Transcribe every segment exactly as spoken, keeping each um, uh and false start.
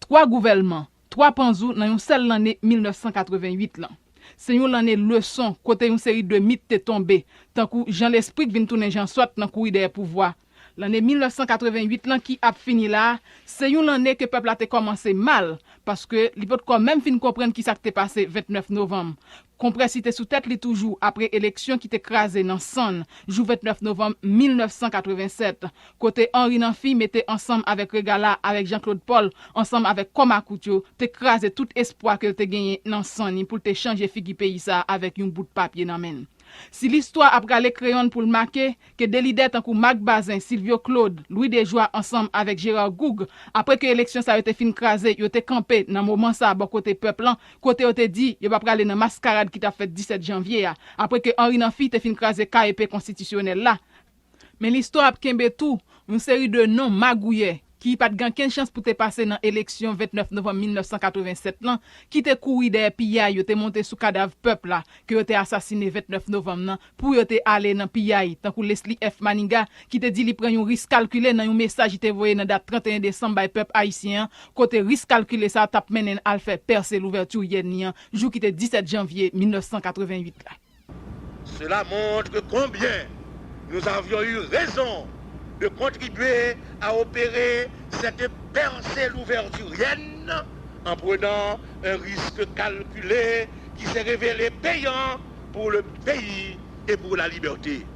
Twa gouvèlman, twa panzou nan yon sèl lanne mil nèf san katreven uit lan. Se yon lanne leson kote yon seri de mit te tonbe, tankou jan lespri k vin tounen jan sòt nan kouri dèyè pouvwa. Lanne mil nèf san katreven uit lan ki ap fini la a, se yon lanne ke pèp la te kòmanse mal, paske li potko menm fin konprann kisa k te pase vennèf novanm. Konprès li te sou tèt li toujou apre eleksyon ki te kraze nan sann jou vennèf novanm mil nèf san katreven sèt, kote Henri Namphy mete ansanm avèk Regala, avèk Jean Claude Paul, ansanm avèk kò makout yo, te kraze tout espwa ke l te genyen nan sann li pou l te chanje figi peyi sa a avèk yon bout papye nan men l. Si listwa ap rale kreyon l pou l make, ke de lidè tankou Marc Bazin, Sylvio Claude, Louis Déjoie ansanm avèk Gérard Gourgue, apre ke eleksyon sa yo te fin kraze, yo te kanpe nan moman sa a bò kote pèp lan, kote yo te di yo pa prale nan maskarad ki t ap fèt disèt janvye a, apre ke Henri Namphy te fin kraze K E P konstitisyonèl la. Men listwa ap kenbe tou yon seri de non magouyè ki pa t gen okenn chans pou te pase nan eleksyon vennèf novanm mil nèf san katreven sèt lan, ki te kouri dèyè piyay yo te monte sou kadav pèp la, ke yo te asasine vennèf novanm nan, pou yo te ale nan piyay, tankou Leslie F. Maniga, ki te di li pran yon risk kalkile nan yon mesaj li te voye nan dat trannteyen desanm bay pèp ayisyen an, kote risk kalkile sa a t ap mennen l al fè pèse louvètiryèn li an, jou ki te disèt janvye mil nèf san katreven uit la. Cela montre combien nous avions eu raison de contribuer à opérer cette percée louverturienne en prenant un risque calculé qui s'est révélé payant pour le pays et pour la liberté.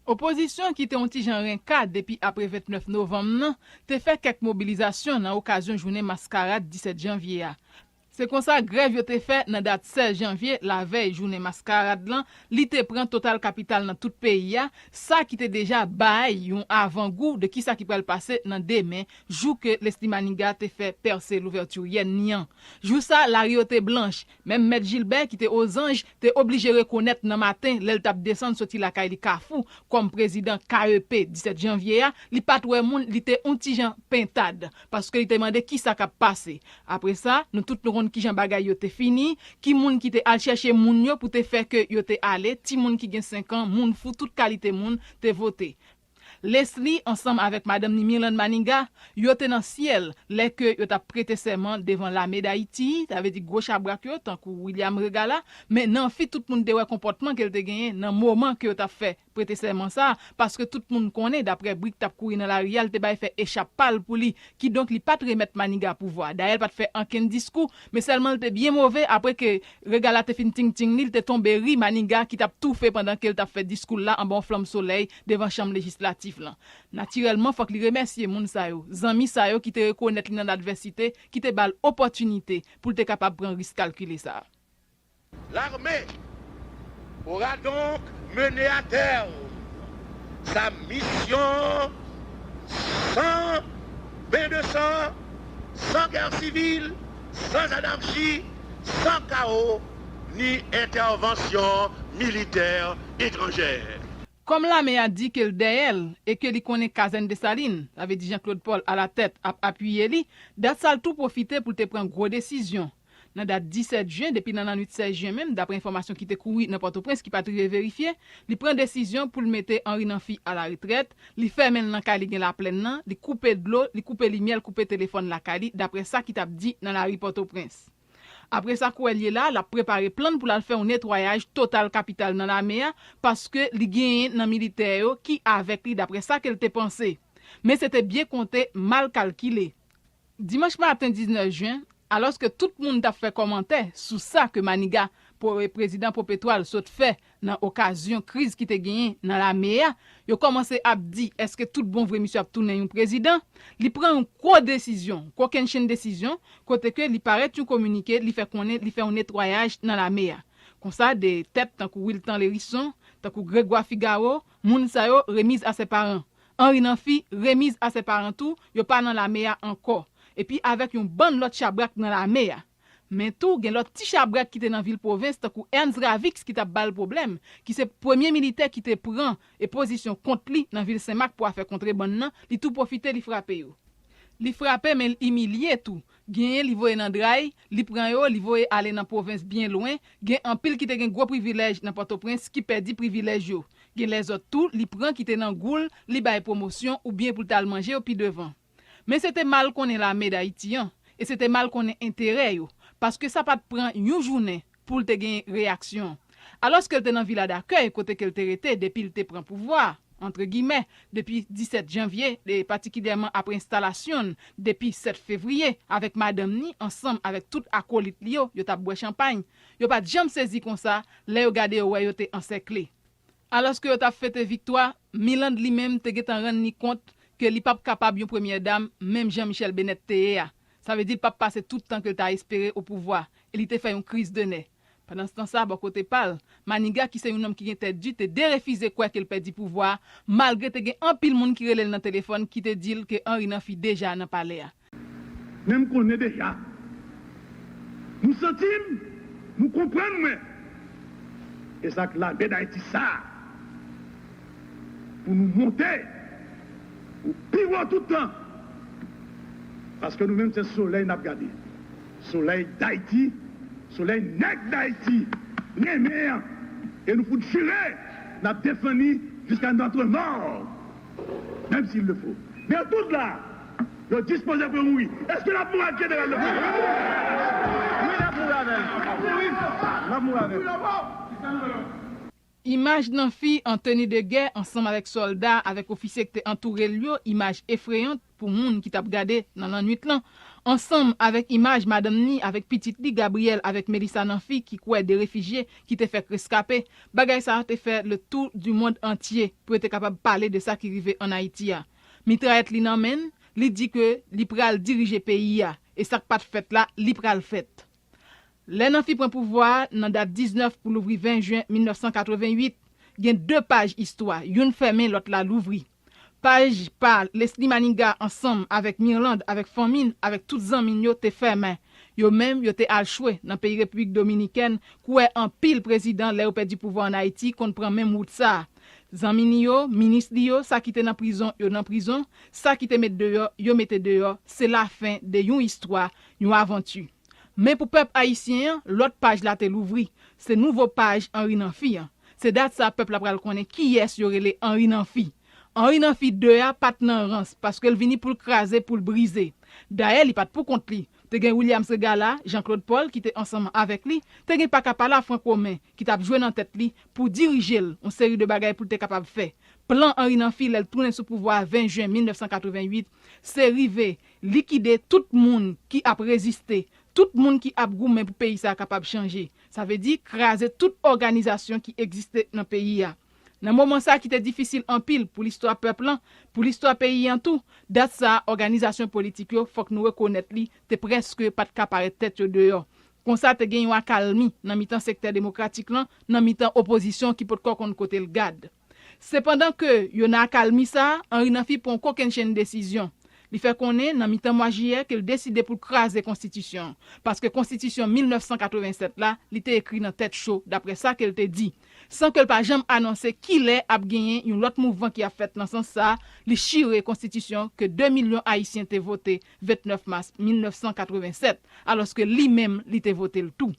Opozisyon ki te yon ti jan renka depi apre vennèf novanm nan, te fè kèk mobilizasyon nan okazyon jounen maskarad disèt janvye a. Se konsa grèv yo te fè nan dat sèz janvye, lavèy jounen maskarad lan, li te pran total kapital nan tout peyi a, sa ki te deja bay yon avangou de kisa ki pral pase nan demen, jou ke Leslie Maniga te fè pèse louvètiryèn li an. Jou sa, lari yo te blanch. Menm Mèt Jilbè, ki te ozanj, te oblije rekonèt nan maten, lè l t ap desann soti lakay li Kafou, kòm prezidan K E P disèt janvye a, li pa t wè moun, li te yon ti jan pentad, paske li te mande kisa k ap pase. Apre sa, nou tout nou konn kijan bagay yo te fini, ki moun ki te al chèche moun yo pou te fè ke yo te ale, timoun ki gen senk an, moun fou, tout kalite moun te vote. Leslie, ansanm avèk madanm ni Mirlande Maniga, yo te nan syèl lè ke yo t ap prete sèman devan Lame Dayiti, sa vle di gwo chabrak yo, tankou William Regala, men Nanfi tout moun te wè konpòtman ke l te genyen nan moman ke yo t ap fè prete sèman sa a, paske tout moun konnen, daprè bri k t ap kouri nan lari a, l te bay fè echap pa l pou li, kidonk li pa t remèt Maniga pouvwa. Dayè, l pa t fè ankenn diskou, men sèlman l te byen move apre ke Regala te fin tingting li, li te tonbe ri Maniga ki t ap toufe pandan ke l t ap fè diskou l la anba yon flanm solèy devan chanm lejislatif lan. Natirèlman, fòk li remèsye moun sa yo, zanmi sa yo ki te rekonèt li nan advèsite, ki te ba l opòtinite pou l te kapab pran risk kalkile sa a. L'armée aura donc mené à terme sa mission sans bain de sang, sans guerre civile, sans anarchie, sans chaos, ni intervention militaire étrangère. Kòm lame a di ke l dèyè l e ke li konnen kazèn Desalin, sa vle di Jean Claude Paul alatèt, ap apiye li, dat sa l tou pwofite pou l te pran gwo desizyon. Nan dat disèt jen, depi nan lannwit sèz jen menm, daprè enfòmasyon ki te kouri nan Pòtoprens ki pa t rive verifye, li pran desizyon pou l mete Henri Namphy alaretrèt, li fèmen l nan kay li gen Laplèn nan, li koupe dlo, li koupe limyè, l koupe telefòn lakay li, daprè sa ki t ap di nan lari Pòtoprens. Apre sa, kou w wè l ye la, l ap prepare plan l pou l al fè yon netwayaj total kapital nan lame a, paske li genyen nan militè yo ki avèk li, daprè sa ke l te panse. Men se te byen konte, mal kalkile. Dimanch maten diznèf jen, alòske tout moun t ap fè kòmantè sou sa ke Maniga, prezidan popetwal, sot fè nan okazyon kriz ki te genyen nan lame a, yo kòmanse ap di, èske tout bon vre misye ap tounen yon prezidan? Li pran yon gwo desizyon, kokennchenn desizyon, kote ke li parèt yon kominike, li fè konnen li fè yon netwayaj nan lame a. Konsa, de tèt tankou Wiltan Lherisson, tankou Grégoire Figaro, moun sa yo, remise à ses parents. Henri Namphy, remise à ses parents tou, yo pa nan lame a ankò. Epi avèk yon bann lòt chabrak nan lame a. Men tou, gen lòt ti chabrak ki te nan vil pwovens, tankou Ernst Ravix ki t ap ba l pwoblèm, ki se premye militè ki te pran e pozisyon kont li nan vil Senmak pou afè kontrebann nan, li tou pwofite li frape yo. Li frape, men l imilye tou. Genyen li voye nan dray, li pran yo, li voye ale nan pwovens byen lwen, gen anpil ki te gen gwo privilèj nan Pòtoprens ki pèdi privilèj yo. Gen lèzòt tou, li pran ki te nan gou l, li bay pwomosyon oubyen pou l t al manje yo pi devan. Men se te mal konnen lame Dayiti an, E se te mal konnen enterè yo, paske sa pa t pran yon jounen pou l te gen reyaksyon. Alòske l te nan vila dakèy kote ke l te rete depi l te pran pouvwa, antre gimè, depi disèt janvye, e patikilyèman apre enstalasyon l depi sèt fevriye, avèk madanm ni, ansanm avèk tout akolit li yo, yo t ap bwè chanpay. Yo pa t janm sezi konsa lè yo gade yo wè yo te ansèkle. Alòske yo t ap fete viktwa, Mirlande li menm te gentan rann li kont ke li p ap kapab yon premyè dam, menm jan Michèle Bennett te ye a. Sa vle di l p ap pase tout tan ke l ta espere o pouvwa, e li te fè yon kriz de nè. Pandanstan sa, bò kote pa l, Maniga, ki se yon nonm ki gen tèt di, te derefize kwè ke l pèdi pouvwa a, malgre te gen anpil moun ki rele l nan telefòn ki te di l ke Henri Namphy deja nan palè a. Men m konnen deja. Nou santi m, nou konprann mwen. E sa k lame Dayiti sa a, pou nou monte pou pi wo tout tan. Paske nou menm se solèy n ap gade. Solèy Dayiti, solèy nèg Dayiti renmen an. E nou fout jire n ap defann li jusqu'à notre mort. Menm si l le fo. Men yo tout la, yo dispoze pou yo mouri. Èske n ap mouri ak jeneral Lepoint? Wi, n ap mouri avè l. N ap mouri avè l. Imaj Namphy an teni de gè ansanm avèk sòlda, avèk ofisye ki te antoure l yo, imaj efreyan pou moun ki t ap gade nan lannwit lan, ansanm avèk imaj madanm ni avèk pitit li, Gabriel avèk Melissa Namphy, ki kwè de refijye ki te fèk reskape. Bagay sa a te fè le tour du monde entier pou yo te kapab pale de sa ki rive ann Ayiti a. Mitrayèt li nan men l, li di ke li pral dirije peyi a, e sa k pa t fèt la, li pral fèt. Lè Namphy pran pouvwa a nan dat diznèf pou louvri ven jen mil nèf san katreven uit, gen de paj istwa, youn fèmen, lòt la louvri. Paj pa Leslie Maniga ansanm avèk Mirlande, avèk fanmi n, avèk tout zanmi n yo te fèmen. Yo menm, yo te al chwe nan peyi Repiblik Dominikèn, kwè anpil prezidan, lè yo pèdi pouvwa ann Ayiti, konn pran menm wout sa a. Zanmi ni yo, minis li yo, sa ki te nan prizon, yo nan prizon, sa ki te met deyò, yo mete deyò, se lafen de yon istwa, yon avanti. Men pou pèp ayisyen an, lòt paj la te louvri. Se nouvo paj Henri Namphy an. Se dat sa a pèp la pral konnen kiyès yo rele Henri Namphy. Henri Namphy de a pa t nan rans, paske l vini pou l kraze, pou l brize. Dayè, li pa t pou kont li. Te gen Williams Regala, Jean Claude Paul, ki te ansanm avèk li. Te gen Pakapala Francomen, ki t ap jwe nan tèt li pou dirije l, yon seri de bagay pou l te kapab fè. Plan Henri Namphy, lè l tounen sou pouvwa a ven jen mil nèf san katreven uit, se rive likide tout moun ki ap reziste, tout moun ki ap goumen pou peyi sa a kapab chanje. Sa vle di kraze tout òganizasyon ki egziste nan peyi a. Nan moman sa a ki te difisil anpil pou listwa pèp lan, pou listwa peyi an tou, dat sa a, òganizasyon politik yo, fòk nou rekonèt li, te prèske pa t ka parèt tèt yo deyò. Konsa, te gen yon akalmi nan mitan sektè demokratik lan, nan mitan opozisyon ki potko konn kote l gad. Sepandan ke yo nan akalmi sa a, Henri Namphy pran yon kokennchenn desizyon. Li fè konnen nan mitan mwa jiyè ke l deside pou l kraze konstitisyon an, paske konstitisyon mil nèf san katreven sèt la, li te ekri nan tèt cho, daprè sa ke l te di. San ke l pa janm anonse kilè ap genyen yon lòt mouvman ki ap fèt nan sans sa a, li chire konstitisyon ke de milyon Ayisyen te vote vennèf mas mil nèf san katreven sèt, alòske li menm, li te vote l tou.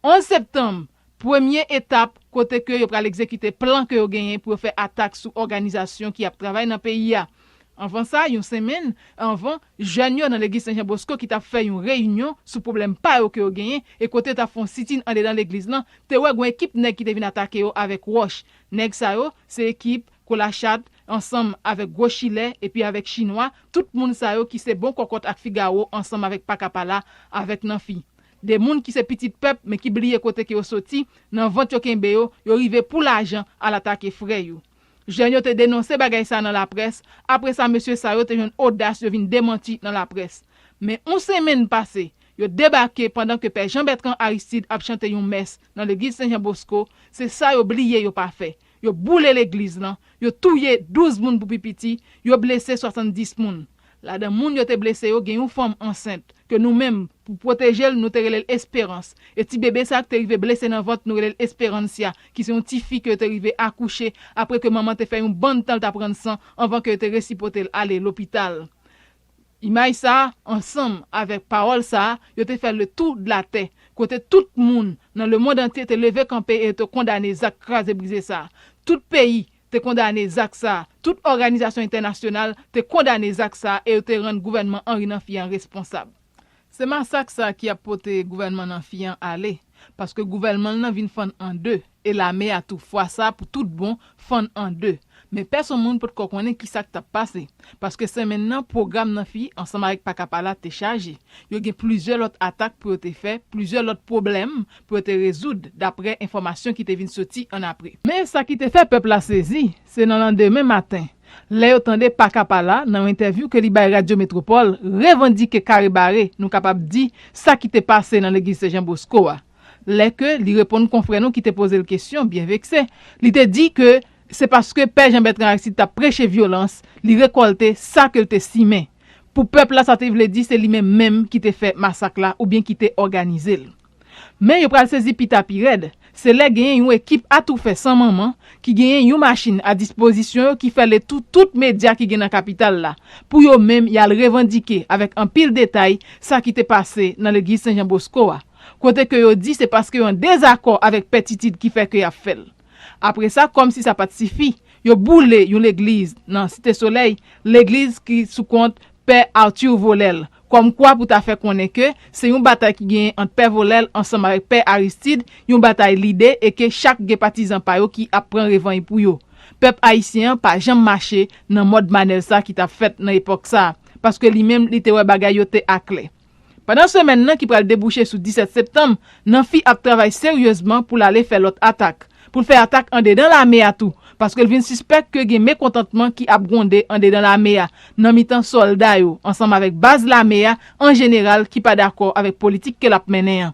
Onz septanm, premye etap kote ke yo pral egzekite plan ke yo genyen pou yo fè atak sou òganizasyon ki ap travay nan peyi a. Anvan sa, yon semèn anvan, jèn yo nan legliz Sen Jan Bosko ki t ap fè yon reyinyon sou pwoblèm pa yo ke yo genyen e kote yo t ap fè yon sitin andedan legliz lan, te wè gen ekip nèg ki te vin atake yo avèk wòch. Nèg sa yo, se ekip Kolachat, ansanm avèk Gwo Chilè epi avèk Chinwa, tout moun sa yo ki se bon kòkòt ak figawo ansanm avèk Pakapala, avèk Nanfi. De moun ki se pitit pèp, men ki bliye kote ke yo soti, nan vant yo kenbe yo, yo rive pou lajan al atake frè yo. Jèn yo te denonse bagay sa nan laprès, apre sa mesye sa yo te jwenn odas yo vin demanti nan laprès. Men yon semèn pase, yo debake pandan ke Pè Jean Bertrand Aristide ap chante yon mès nan legliz Sen Jan Bosko, se sa yo bliye yo pa fè. Yo boule legliz lan, yo touye douz moun pou pi piti, yo blese swasanndis moun. Ladan moun yo te blese yo, gen yon fanm ansent, ke nou menm, pou pwoteje l, nou te rele l Esperans. E ti bebe sa a ki te rive blese nan vant, nou rele l Esperancia, ki se yon ti fi ke yo te rive akouche, apre ke manman te fè yon bann tan l t ap rann san, anvan ke yo te resi pote l ale lopital. Imaj sa a, ansanm avèk pawòl sa a, yo te fè le tour de la terre, kote tout moun nan lemonn antye te leve kanpe e yo te kondane zak kraze brize sa a. Tout peyi te kondane zak sa a. Tout òganizasyon entènasyonal te kondane zak sa a e yo te rann gouvènman Henri Namphy an responsab. Se masak sa ki ap pote gouvènman Nanfi an ale, paske gouvènman l nan vin fann an de, e lame a tou fwa sa pou tout bon fann an de. Men pèsonn moun potko konnen kisa k t ap pase, paske senmenn nan pwogram Nanfi ansanm avèk Pakapala te chaje. Yo gen plizyè lòt atak pou yo te fè, plizyè lòt pwoblèm pou yo te rezoud, daprè enfòmasyon ki te vin soti annapre. Men sa ki te fè pèp la sezi, se nan landemen maten, lè yo tande Pakapala, nan yon entèvyou ke li bay Radyo Metropole, revandike kare bare, nou kapab di, sa ki te pase nan legliz Sen Jan Bosko a. Lè ke li reponn konfrè nou ki te poze l kesyon, byen vekse, li te di ke se paske Pè Jean Bertrand Aristide t ap preche vyolans, li rekòlte sa ke l te simen. Pou pèp la, sa te vle di se li menm menm ki te fè masak la oubyen ki te òganize l. Men yo pral sezi pita pi rèd, se lè genyen yon ekip atoufè san manman ki genyen yon machin a dispozisyon yo ki fè letou tout medya ki gen nan kapital la, pou yo menm y al revandike avèk anpil detay sa ki te pase nan legliz Sen Jan Bosko a, kote ke yo di se paske yo an dezakò avèk Pè Titid ki fè ke y ap fè l. Apre sa, kòmsi sa pa t sifi, yo boule yon legliz nan Site Solèy, legliz ki sou kont Pè Arthur Volel, kòmkwa pou ta fè konnen ke se yon batay ki genyen ant Pè Volel ansanm avèk Pè Aristide, yon batay lide e ke chak gen patizan pa yo ki ap pran revanj pou yo. Pèp ayisyen an pa janm mache nan mòd manèv sa ki t ap fèt nan epòk sa, paske li menm li te wè bagay yo te aklè. Pandan semèn nan ki pral debouche sou disèt septanm, Nanfi ap travay seryezman pou l ale fè lòt atak, pou l fè atak andedan lame a tou, paske l vin sispèk ke gen mekontantman ki ap gwonde andedan lame a, nan mitan sòlda yo, ansanm avèk baz lame a an jeneral ki pa dakò avèk politik ke l ap mennen an.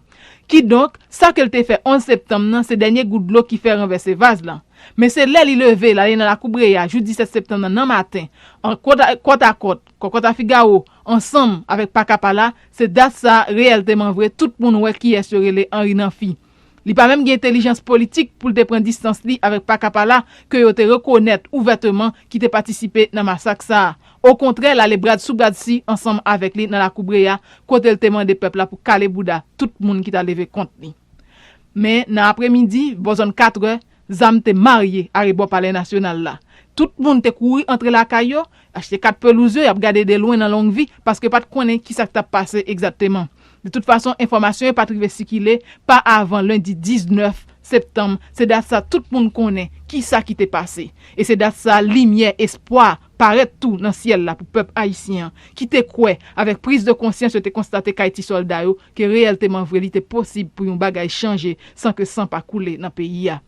Kidonk, sa ke l te fè onz septanm nan se dènye gout dlo ki fè ranvèse vaz lan. Men se lè li leve l ale nan lakou Breya jou disèt septanm nan nan maten, an kòt a kòt, kòkòt a Figawo, ansanm avèk Pakapala, se dat sa reyèlteman vre tout moun wè kiyès yo rele Henri Namphy. Li pa menm gen entèlijans politik pou l te pran distans li avèk Pakapala ke yo te rekonèt ouvèteman ki te patisipe nan masak sa a. Okontrè, l ale brad sou brad si ansanm avèk li nan lakou Breya, kote l te mande pèp la pou kale bouda tout moun ki ta leve kont li. Men, nan apremidi, bò zòn katrè, zam te marye arebò Palè Nasyonal la. Tout moun te kouri antre lakay yo, achte kat pelouz yo, y ap gade de lwen nan long vi, paske yo pa t konnen kisa k t ap pase egzakteman. De tout fason, enfòmasyon yo pa t rive sikile pa avan lendi diznèf septanm, se dat sa tout moun konnen kisa ki te pase. E se dat sa limyè, espwa parèt tou nan syèl la pou pèp ayisyen an, ki te kwè, avèk priz de konsyans yo te konstate kay ti sòlda yo, ke reyèlteman vre li te posib pou yon bagay chanje san ke san pa koule nan peyi a.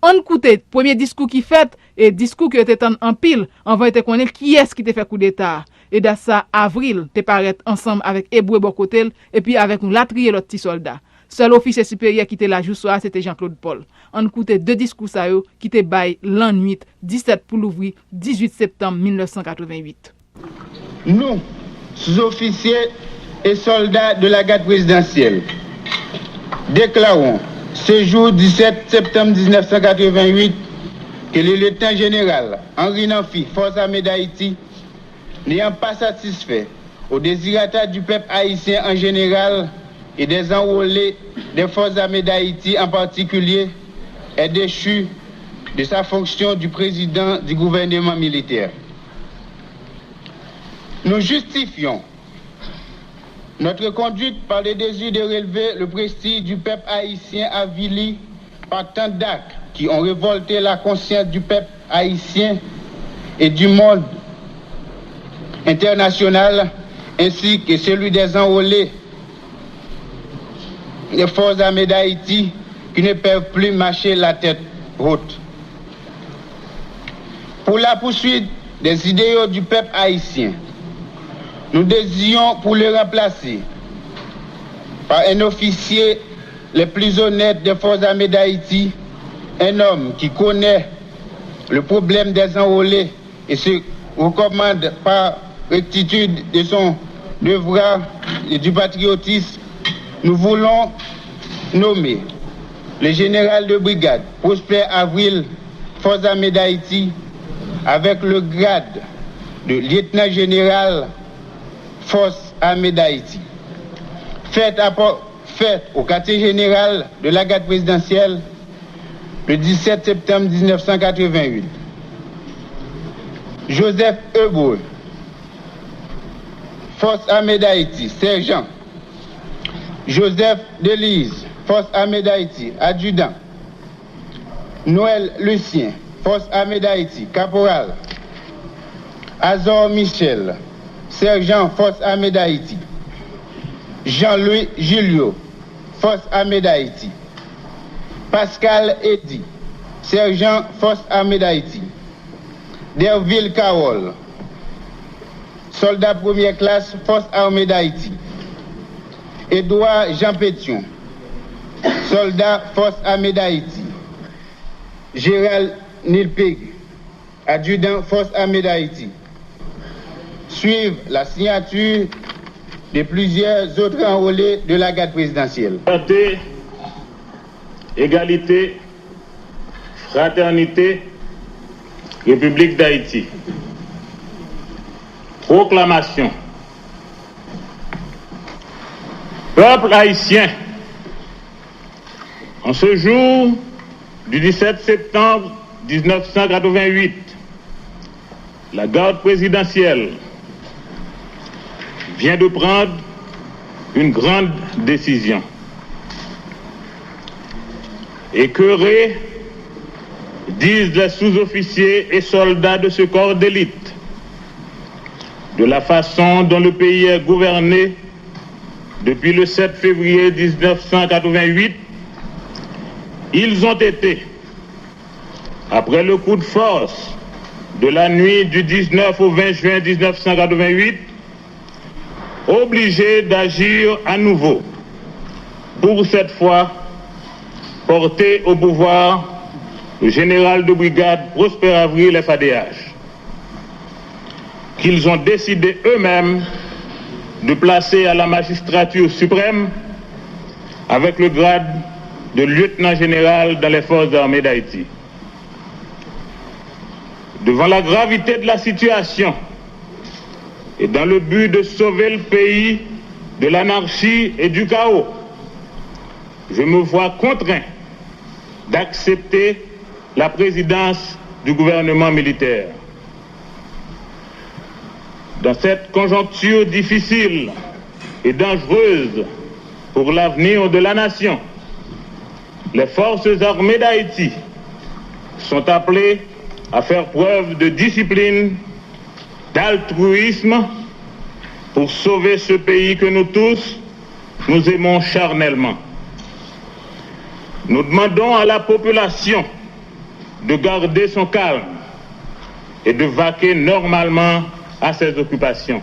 Ann koute premye diskou ki fèt, e diskou ke yo te tann anpil anvan yo te konnen kiyès ki te fè koudeta a. E dat sa, Avril te parèt ansanm avèk Ebre bò kote l, epi avèk yon latriye lòt ti sòlda. Sèl ofisye siperyè ki te la jou swa a se te Jean Claude Paul. Ann koute de diskou sa yo ki te bay lannwit disèt pou louvri dizuit septanm mil nèf san katrevenn uit. Nous, sous-officiers et soldats de la garde présidentielle, déclarons ce jour dix-sept septembre dix-neuf cent quatre-vingt-huit que le lieutenant-général Henri Namphy, Forces Armées d'Haïti, n'ayant pas satisfait aux désirata du peuple haïtien en général et des enrôlés des Forces Armées d'Haïti en particulier, est déchu de sa fonction du président du gouvernement militaire. Nous justifions notre conduite par le désir de relever le prestige du peuple haïtien avili par tant d'actes qui ont révolté la conscience du peuple haïtien et du monde international, ainsi que celui des enrôlés des Forces Armées d'Haïti qui ne peuvent plus marcher la tête haute. Pour la poursuite des idéaux du peuple haïtien, nous désirons pour le remplacer par un officier les plus honnêtes des Forces Armées d'Haïti, un homme qui connaît le problème des enrôlés et se recommande par rectitude de son devoir et du patriotisme, nous voulons nommer le général de brigade Prosper Avril, Forces Armées d'Haïti, avec le grade de lieutenant-général, Forces Armées d'Haïti. Fête à Port- fête au quartier général de la garde présidentielle le dix-sept septembre dix-neuf cent quatre-vingt-huit. Joseph Hebreu, Forces Armées d'Haïti, sergent, Joseph Delize, Fòs Ame Dayiti, adjidan. Noël Lucien, Fòs Ame Dayiti, kaporal. Azor Michel, sèjan Fòs Ame Dayiti. Jean Louis Julio, Fòs Ame Dayiti. Pascal Eddy, sèjan Fòs Ame Dayiti. Dervil Carole, sòlda premyè klas Fòs Ame Dayiti. Edouard Jean Pétion, sòlda Fòs Ame Dayiti. Gérald Nilpeg, adjidan Fòs Ame Dayiti. Suivent la signature de plusieurs autres enrôlés de la garde présidentielle. Liberté, égalité, fraternité, République d'Haïti. Proclamation. Peuple haïtien, en ce jour du dix-sept septembre dix-neuf cent quatre-vingt-huit, la garde présidentielle vient de prendre une grande décision. Écœurés, disent les sous-officiers et soldats de ce corps d'élite, de la façon dont le pays est gouverné depuis le sept février dix-neuf cent quatre-vingt-huit, ils ont été, après le coup de force de la nuit du dix-neuf au vingt juin dix-neuf cent quatre-vingt-huit, obligés d'agir à nouveau, pour cette fois porter au pouvoir le général de brigade Prosper Avril F A D H, qu'ils ont décidé eux-mêmes de placer à la magistrature suprême avec le grade de lieutenant-général dans les forces armées d'Haïti. Devant la gravité de la situation et dans le but de sauver le pays de l'anarchie et du chaos, je me vois contraint d'accepter la présidence du gouvernement militaire. Dans cette conjoncture difficile et dangereuse pour l'avenir de la nation, les forces armées d'Haïti sont appelées à faire preuve de discipline, d'altruisme pour sauver ce pays que nous tous, nous aimons charnellement. Nous demandons à la population de garder son calme et de vaquer normalement à ses occupations.